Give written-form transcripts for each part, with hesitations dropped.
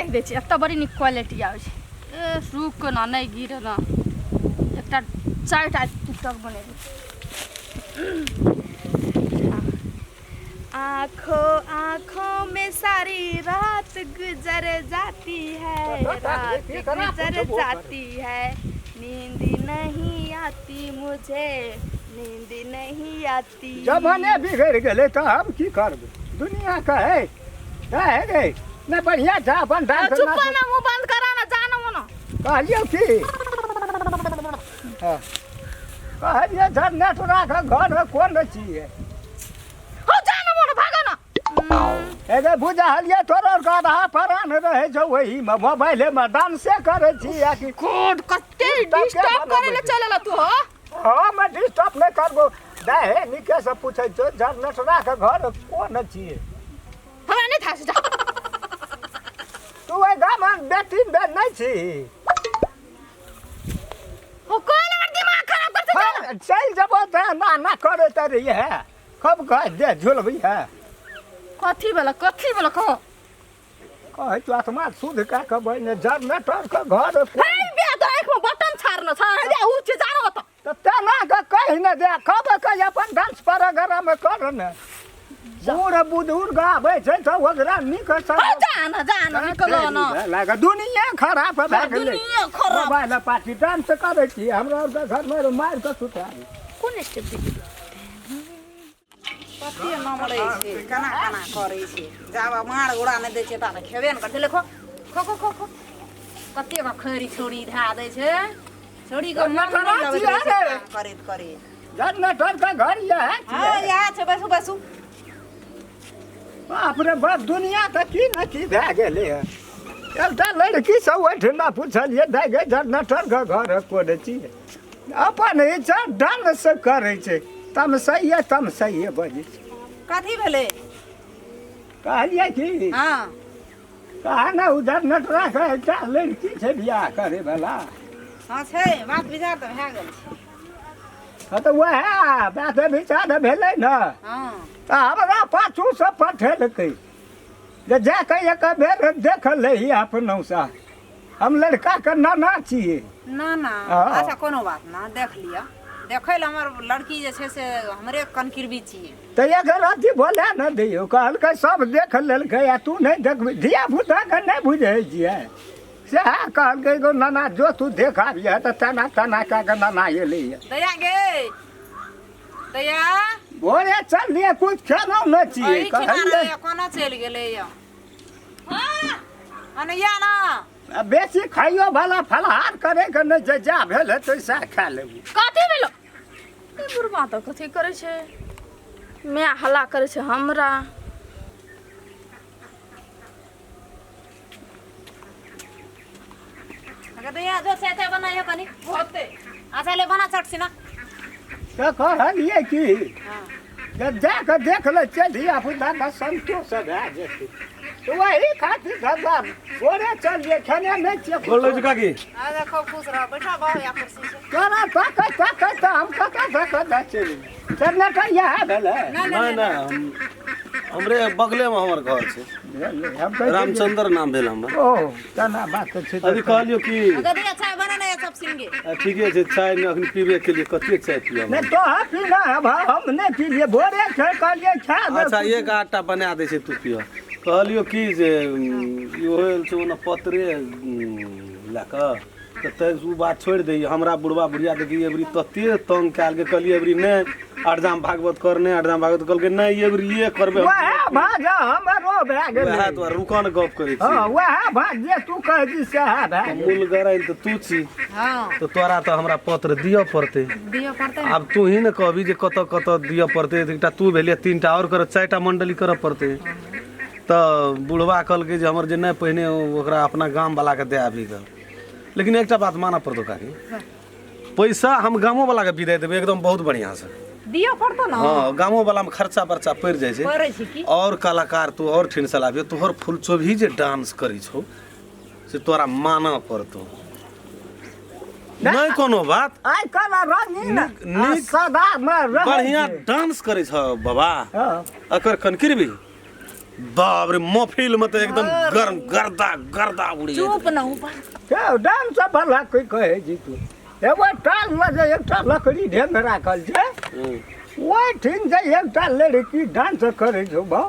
राखि दै छी एतऽ बड़ी नीक क्वालिटी आबै छै ए रुक ना नहि गिर ना एकटा चारिटा टिकटॉक बनेबै आँखों आँखों में सारी रात गुजर जाती है रात गुजर जाती है नींद नहीं आती मुझे नींद नहीं आती जमाने बिगड़ि गेलै तऽ हम की करबै दुनिया कहै है गे नहि बढ़िआँ छै अपन डांस चुप ना मुंह बंद करा ना जाना मनो कहलियौ की हँ। कहलियै झरनेट राख घरमे कोन छियै हो जाना मनो भागा ना एगे बुझलियै तोरो गधा परान रहै छौ ओहीमे मोबाइलेमे डांसे करै छी आ कि कोड कते डिस्टर्ब करे ले चलल तू हो हम डिस्टर्ब नहि करबो दे हे नीके से पूछै छौ झरनेटरा के घर कोन छियै हमरा नहि थाह छै जा तू ओहि गाममे बेटी बेर नहि छी हो कोन हमर दिमाग खराब कर छै हाँ, चलि जेबो तऽ ना ना करैत रहियै कब कह दे झुलबै है कथी वाला कथी वाला कहो कहै छौ आत्मा शुद्ध कए कऽ बहिने जनरेटर के घर हे बे तो आँख में बटन छाड़ना छ हे बे उ छै जानो त तऽ तेना कऽ कहि ने दे कब कह अपन डांस प्रोग्राम कर ने बूढ़ बुजुर्ग आबै छै तऽ ओकरा नीक हो जान जान निकल न लागे दुनिया खराब भए गेलै दुनिया खराब मोबाइल पार्टी डांस करै छी हमरा आरके घरमे मारि कऽ सुता कोन स्टेप देखी कते नमरै छै केना केना करै छै जाब मार गोड़ा नहि दै छै ता तऽ खेबे ने करै छै देखो खो खो खो खो कते के खैरी छौड़ी धए दै छै छौड़ी के मन नहि लगैत रहै छै काम करैत करैत जनरेटर के घर यह हँ इएह छै बैसू बैसू बाप रे बाप दुनिया तऽ की ने की भए गेलै हँ एकटा लड़की सब ओहिठिना पुछलियै दाइ गे जनरेटर के घर कोन छियै अपन इच्छा ढंग से करै छै तम सही तम सही बजै छै कथी भेलै कहलियै की हँ कहा ने उधर नटरा के एकटा लड़की छै बियाह करे वाला हँ छै बात विचार तऽ भए गेल छै हँ तऽ वएह बात विचार भेलै ने हँ तऽ हमरा पाछूसँ पठेलकै जे जा कऽ एक बेर देख लही अपनौसँ हम लड़काके नाना छियै ना ना हँ। अच्छा कोनो बात ना देख लिअ देखै लए हमर लड़की जे छै से हमरे कनकिरबी छियै तऽ एक रति बोले ने दियौ कहलकै सब देख लेलकै आ तू नहि देखबही धिया पुताके नहि बुझै छियै सएह कहलकै एगो नाना जो तू देख आबियह तऽ तेना तेना कए कऽ नाना एलैए दया गे दया भोरे चललियै कुछ खेलहुँ नहि छियै एहिठिना कहलियै रहैए कोना चलि गेलै यऽ अनैया ना आ बेसी खाइयो वाला फलाहार करे के नहि छै जा भेल हेतै सएह खा लेबै कथी भेलो ई बुढ़बा तऽ कथी करै छै माय हल्ला करै छै हमरा अगर दैया जो चाय ताय बनाइयो कनी होते अच्छा ले बना चट से ना तऽ कहलियै की हाँ जब जा कऽ देख लै छियै धिया पुताके संतोष भए जेतै तऽ वही खातिर धंधा भोरे चलियै खेने नहि छियै गोर लगै छी काकी आ देखो खुश रह बैठा बाहु या कुर्सी से तोरा ताकैत ताकैत तऽ हम कतऽ सँ कतऽ चलि गेलियै चलने इएह भेलै ना ना नहि नहि हम हमरे बगलेमे हमर घर छै बुझलियै, हम कहै छियै जे- रामचंद्र नाम भेल हमर ओ तेना बात तऽ छै अभी कहलियौ कि अगर दैया चाय बनाना है सब सिंगे आ, ठीके छै चाय नहि अखन पीबे केलियै कतेक चाय पियब नहि तोहर पीना है भाव हम नहि पीलियै भोरे छै कहलियै खा दे अच्छा एक आधटा बना दै छै तू पिय कहलियौ कि जे इहो आयल छै ओना पत्रे लए कऽ तऽ तैँ ओ बात छोड़ि दैयै हमरा बुढ़बा बुढ़िया देखी एबरी तते तंग कयल के कहलियै एबरी नहि अष्टजाम भागवत कर नहि अष्टजाम भागवत कहलकै नहि एबरी ये करबै हम। वएह भाज हमरो भए गेलै वएह तोरा रुकऽ ने गप करै छी हँ वएह भाज जे तू कहै छी सएह भए गेलै मूल गराइन तऽ तू छी हँ तऽ तोरा तऽ हमरा पत्र दिअ पड़तै दिअ पड़तै आब तू ही ने कहबी जे कतऽ कतऽ दिअ पड़तै तऽ एकटा तू भेलियै तीनटा आओर करऽ चारिटा मण्डली करऽ पड़तै तऽ बुढ़बा कहलकै जे हमर जे नहि पहिने ओकरा अपना गामवलाके दए आबी गऽ लेकिन एकटा बात मानऽ पड़तौ काकी पैसा हम गामो वाला के विदाई देबै एकदम बहुत बढ़िया से दिअ पड़तो ना हाँ गामो वाला में खर्चा बर्चा पड़ि जाइ छै पड़ै छै की और कलाकार तू और ठिन से लाबियो तोहर फुलचोभी जे डांस करै छौ से तोरा मानऽ पड़तौ नहि कोनो बात आइ काल्हि रंगीन नीक- आ सदा मे रहै बढ़िया छै। डांस करै छौ बाबा हँ अकर कनकिरबी बाप रे महफिल में तऽ एकदम गर्म गर्दा गर्दा उड़ी जाइत चुप न ऊपर के डांस भला कोई कहै छी तू एगो टाल मे जे एकटा लकड़ी ढेंग राखल छै रहै। ओहिठिन जे एकटा लड़की डांस करै छौ बा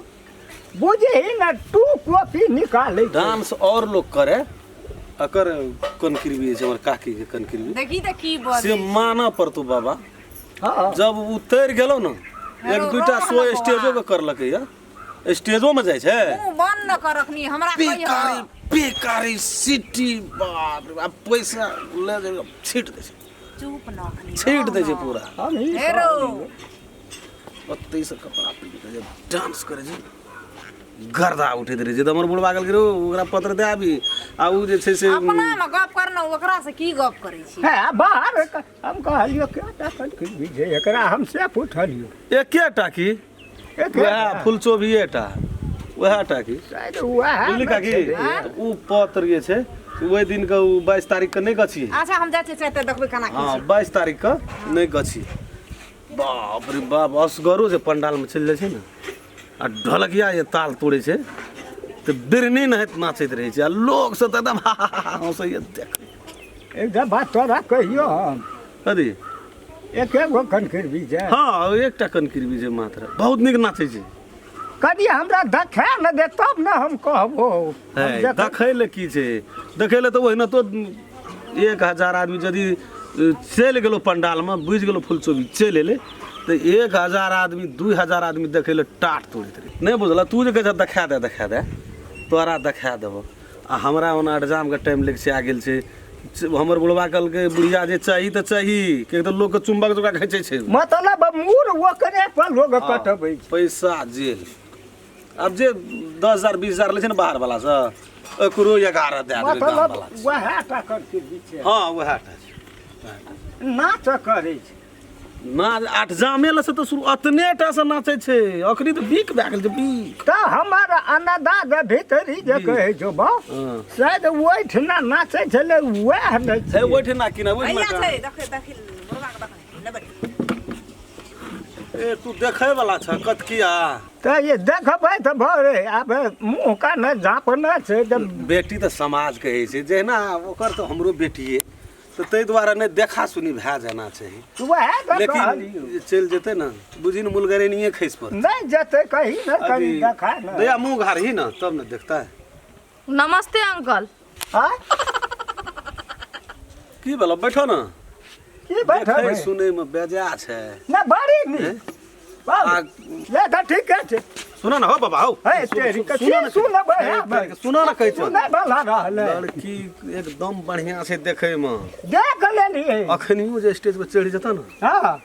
बुझही ने टू कॉपी निकालै छै। डांस और लोग करे अकर कनकिरबी छै हमर काकी के कनकिरबी देखी तऽ की से बजै मानऽ पड़तौ बाबा हँ जब उतरि गेलौ ने एक हेरो, दूटा रोह शो न स्टेजो के करलकै या स्टेजो में जाइ छै मुँह बंद न कर रखनी हमरा कहियो बेकारी बेकारी सिटी बाप रे बाप पैसा ले जाके छीट दै छै चुप न अखनी छीट दै छै पूरा हम ई हेरो ओतै से कपड़ा पहिर के जे डांस करै छै गर्दा उठैत रहै छै तऽ हमर बुढ़बा कहलकै रौ ओकरा पत्र दए आबी आ ओ जे छै से अपना में गप करना ओकरा से की गप करै छी है बाहर हम कहलियो क्या ताकत की छै एकरा हम से पुछलियो एकेटा की एके वएह फुलचोभिए टा वएह टा की शायद वएह बुझली काकी तऽ ओ पत्र जे छै से ओहि दिन के ओ 22 तारीख के नहि गछी अच्छा हम जाइ छियै चाहते देखबै केना की हँ 22 तारीख के नहि गछी बाप रे बाप असगरो जे पंडालमे चलि जाइ छै ने आ ढोलकिया जे ताल तोड़ै छै तऽ बिरनी नहैत नाचैत रहै छै आ लोक सब तऽ एकदम हा हा हा हँसैया देख एकटा बात तोरा कहियो हम कथी एके गो कनकिरबी छै हँ एकटा कनकिरबी छै मात्र बहुत नीक नाचै छै कनि हमरा देखा ने दे तब ने हम कहबो हम है देखै देखै लए की छै देखै लए तऽ ओहिना तो 1000 आदमी यदि चलि गेलो पंडालमे बुझि गेलो फुलचोबी चलि एलै तऽ 1000 आदमी 2000 आदमी देखै लए टाट तोड़ैत रहै नहि बुझल तू जे कहै छह देखा दे देखा दे तोरा देखा देबो आ हमरा ओना एग्जामके टाइम लग से आ गेल छै हमर बुढ़बा कहलकै बुढ़िया जे चाही तऽ चाही किएक तऽ लोकके चुम्बक जकाँ घिचै छै मतलब मूड़ ओकरे पर लोग कटबै छै पैसा जेल आब जे 10,000 20,000 लै छै ने बाहर वाला से ओकरो 11 दए देबै गाम मतलब वाला वएह टा करके छै हँ वएह टा छै नाच करै छै ना आठ जामे लए से तऽ शुरू अतने टा से नाचै छै अखनी तऽ बीक भए गेल छै बीक तऽ हमर अन्नदाद भीतरी जे कहै छौ बा हँ। शायद ओहिठिना नाचै छलै वएह ने हे छै ओहिठिना की ना हैया ओहिठिना छै देखै देखी बुढ़बा के देखै लेबै ए तू देखै वाला छ कतकिया तऽ ये देखबै तऽ भरे आब मुँह कान झाँपने छै तऽ बेटी तऽ समाज कहै छै जहिना ओकर तऽ हमरो बेटिए तऽ ताहि दुआरे नहि देखा सुनी भए जाना चाही वएह तऽ लेकिन कहलियौ जे चलि जेतै ने बुझी ने मुलगरेनिए खसि पड़तै नहि जेतै कही ने कही देखा ने दया मुँह घारही ने तब ने देखतै नमस्ते अंकल आँय? की भेल बैठो ने की बैठबै देखै सुनैमे बेजा छै नहि बड़ी नीक आ ले तऽ ठीके छै सुन न हो बाबा हौ हे तेरी के की सुनबै हे, सुन न कहै छौ सुनै वाला रहलै लड़की एकदम बढ़िया छै देखै मे देख लेलियै अखनियो जे स्टेज पर चढ़ि जेतौ ने हँ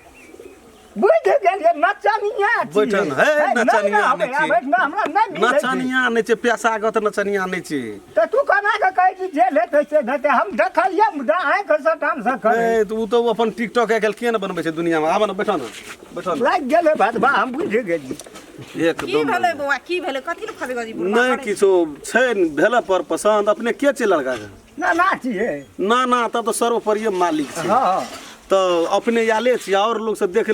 बुझि गेलियै नचनिया छियै। बैठन, हे, नचनिया नहि नहि छियै। आबै, नहि हमरा नहि मिलै छै। नचनिया नहि छै पेशागत नचनिया नहि छै तऽ तू केना कऽ कहै छी जे लेतै से लेतै हम देखलियै मुदा आँखि सँ टाम सँ करै ए तऽ ओ तऽ अपन टिकटॉक आइ काल्हि किया ने बनबै छै दुनियामे आबऽ ने बैठऽ ने बैठऽ ने लागि गेलै भदबा हम बुझि गेलियै की एकदम भेलै बौआ की भेलै कथी लए फदगजी बुढ़बा नहि करै किछो छै भेलै पर पसन्द अपने के छै लड़काके ना ना छियै ना ना तब तऽ सर्वोपरिये मालिक छै हँ तऽ अपने आयले छी आओर लोग सब देख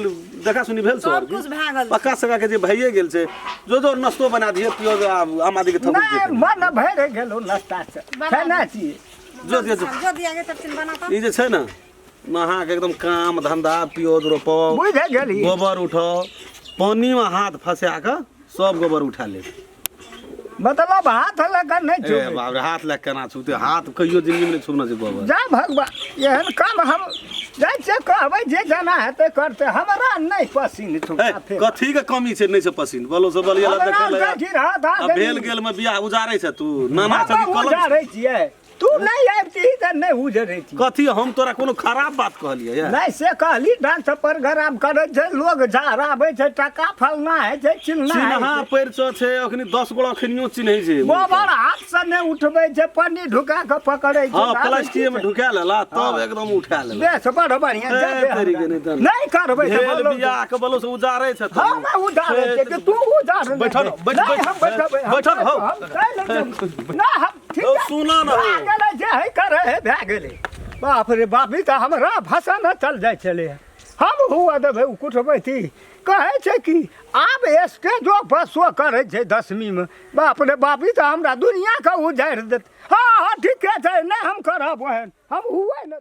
देखा सुनी भेल छै सब कुछ भए गेल छै। पक्का सका के जे भइए गेल छै जो जो नाश्तो बना दिए पियो जो आब आम आदमी के थकुच नहि जेतै मन भरि गेलो नाश्ता से खेना छियै जो जो जो जो दिया गे तब चिन बना ई जे छै ने नहा के एकदम काम धंधा पियोज रोपो बुझि गेली गोबर उठो पानी में हाथ फंसा के सब गोबर उठा ले मतलब हाथ लऽ कऽ नहि ए छुबै बाप रे हाथ लए केना छूते हाथ कहियो जिंदगी में नहि छूना छै गोबर जा भगवान एहन काम हम जाइ छियै कहबै जे जेना हेतै करतै हमरा नहि पसिन छौ ए, साफे। कथी के कमी छै नहि छै पसीन बोलो से बोलिए हमरा देखै लए देखी रहत आ भेल गेल में बियाह उजारै छै तू नाना छै हम कलम उजारै छियै तू नहि आबिती तऽ नहि उजरैती कथी हम तोरा कोनो खराब बात कहलियै या नहि से कहली डांस प्रोग्राम करै छै लोग झहराबै छै टका फलना होइ छै चिलना होइ चिन्हा छै। परिचय छै अखनी 10 गोड़ा अखनियो चिन्है छै गोबर हाथ से नहि उठबै छै पन्नी ढुका कऽ पकड़ै छै हँ प्लास्टिक में ढुका लेला तब एकदम उठा लेला बेस बड़ बढ़िया ए, जा दे तेरी हमरा। के नहि तऽ नहि करबै तऽ भेल बोलो। बियाह के बोलो से उजारै छै तब। हम उजारै छियै कि तू उजारै नहि बैठल, छै। बैठ, नहि, बैठ, हम बैठबै हम बैठल, हौ। हम चलि जेबै। नहि हम ठीक हौ, है। सुनऽ ने हौ। भए गेलै जे है करै है भए गेलै बाप रे बाप ई तऽ हमरा भाषा न चल जाइ छलै हम हुआ देबै ओ कुटमैती। कहै छै कि आब स्टेजो पर शो करै छै 10वींमे। बाप रे बाप, ई तऽ हमरा दुनिआँके उजाड़ि देत। हँ हँ, ठीके छै, नहि हम करब ओहन, हम हुए नहि।